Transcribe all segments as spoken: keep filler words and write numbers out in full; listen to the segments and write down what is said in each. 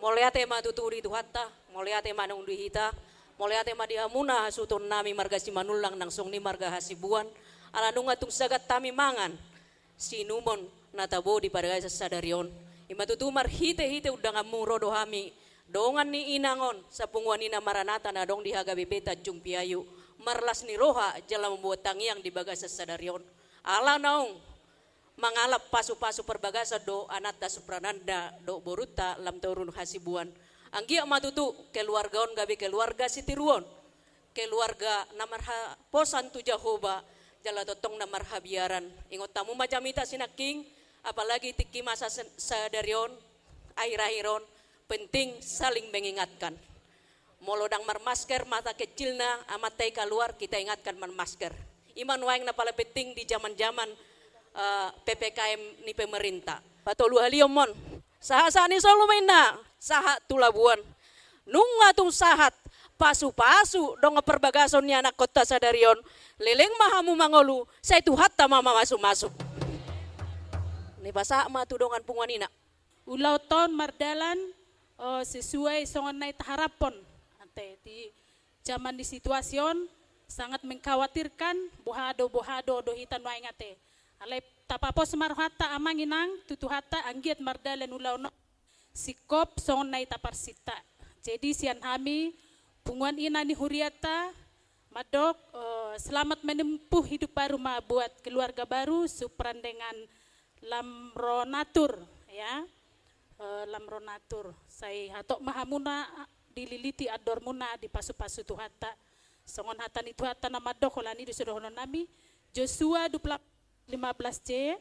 Mauliate ma tutu di Tuhanta, mauliate ma nang di hita, mauliate ma di hamuna hasuhuton nami marga Simanullang nang songon i marga Hasibuan, ala nunga tung sagat hami mangan siinumon na tabo di bagasan sadari on. I ma tutu marhitehite undanganmu ro do hami, dongan ni inang on, sapunguan ina Maranatha na adong di H K B P Tanjung Piayu, marlas ni roha jala mamboan tangiang di bagasan sadari on. Ala naung mangalap pasupasu parbagason do ananta Suprananda dohot borunta Lam Toru Hasibuan. Anggiat ma tutu keluarga on gabe keluarga sitiruon, keluarga na marhaposan tu Jahowa, jala tongtong na marhabiaran. Ingot hamu ma jamita sinangkin, apalagi tingki masa sen-, sadari on, akhir-akhir on, penting saling mengingatkan. Molo ndang marmasker masa kecilna amanta i kaluar, kita ingatkan marmasker. I ma nuaeng na paling penting di jaman-jaman, eh, P P K M ni pemerintah. Patoluhalihon mon. Sahat-sahat ni solu ma inna, sahat tu Labuan. Nunga tung sahat pasupasu dohot parbagason ni anakkonta sadari on, leleng ma hamu mangolu, sai Tuhanta ma mamasumasu. Nipasahat ma tu dongan punguan ina. Ulaonta on mardalan, eh, sesuai songon na i taharaphon. Ate, di zaman ni situasi on sangat mengkhawatirkan, boha do, boha do, do hita nuaeng ate. Alai tapapos ma rohanta amang inang, tu Tuhanta anggiat mardalan ulaon on singkop songon na i taparsinta. Jadi sian hami, punguan ina ni hurianta, mandok, eh, selamat menempuh hidup baru ma buat keluarga baru, Supran dengan Lamronatur, ya. Eh, Lamronatur. Sai hatop ma hamuna dililiti andormuna dipasupasu Tuhanta. Songon hata ni Tuhanta na mandok holan i do sidohonon nami. Josua dua puluh delapan lima belas C,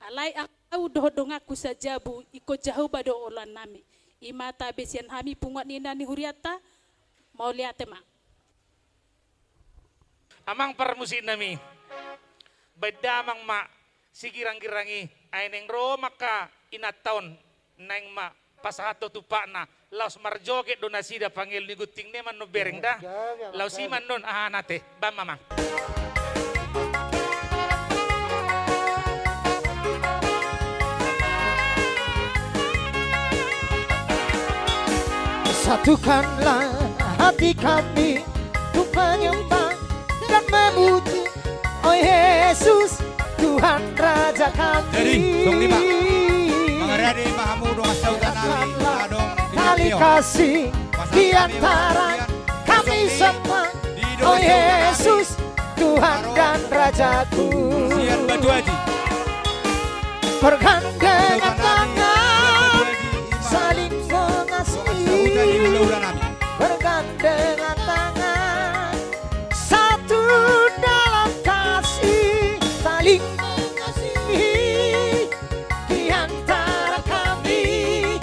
alai ahu dohot donganku sajabu ingkon Jahowa do oloan nami. I ma tabe sian hami punguan ina ni hurianta, mauliate ma. Amang parmusik nami, baen damang ma sigirang-girang i, ai naeng ro ma angka inanta on, naeng ma pasahathon tumpakna, laos marjoget do nasida pangelu ni gunting ni i ma annon bereng da. Laos i ma annon, aha na ate, baen ma amang. Satukanlah hati kami untuk menyembah dan memuji, oh Yesus, Tuhan Raja kami. Jadi, songon i ma. Mangarade ma hamu dongan sahuta nami, adong di tali kasih di antara kami semua, oh Yesus, Tuhan dan Rajaku. Sian Batu Aji. Bergandengan tangan, saling mengasihi. Bergandengan tangan, satu dalam kasih, saling mengasihi di antara kami,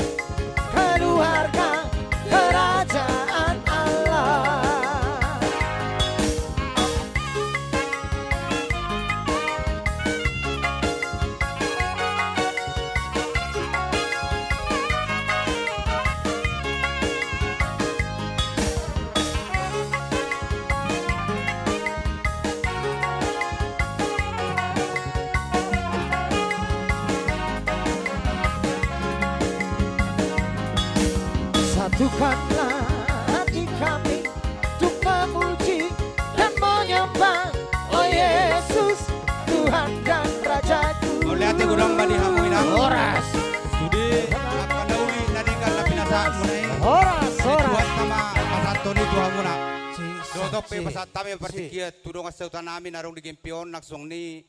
keluarga kerajaan Allah. Satukanlah hati kami untuk memuji dan menyembah, oh Yesus, Tuhan dan Rajaku. Mauliate godang ma di hamu inang. Horas. Sude angka na uli na denggan na pinasahat muna i. Horas, horas. Tuhanta ma pasahathon i tu hamuna. Dohot pe pasahat hami partingkian tu dongan sahuta nami na adong di Gempi on nang songon i.